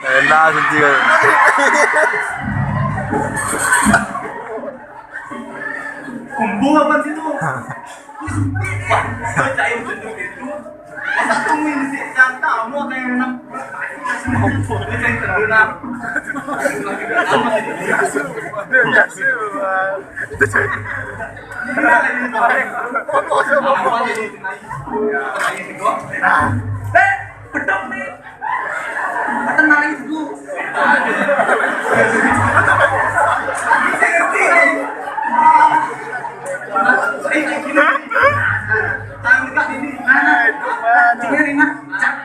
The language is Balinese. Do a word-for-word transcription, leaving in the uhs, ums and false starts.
Enak sih, Cil. Kumpul apa sih tuh? Wah, bacain judul itu. Masa tungguin si Santa mau kayak enak. Bacain judul, nah. Eh, bedok nih. Tenang itu. Tangan dekat ini. Nah, nah. Dengerin, nah. Cak.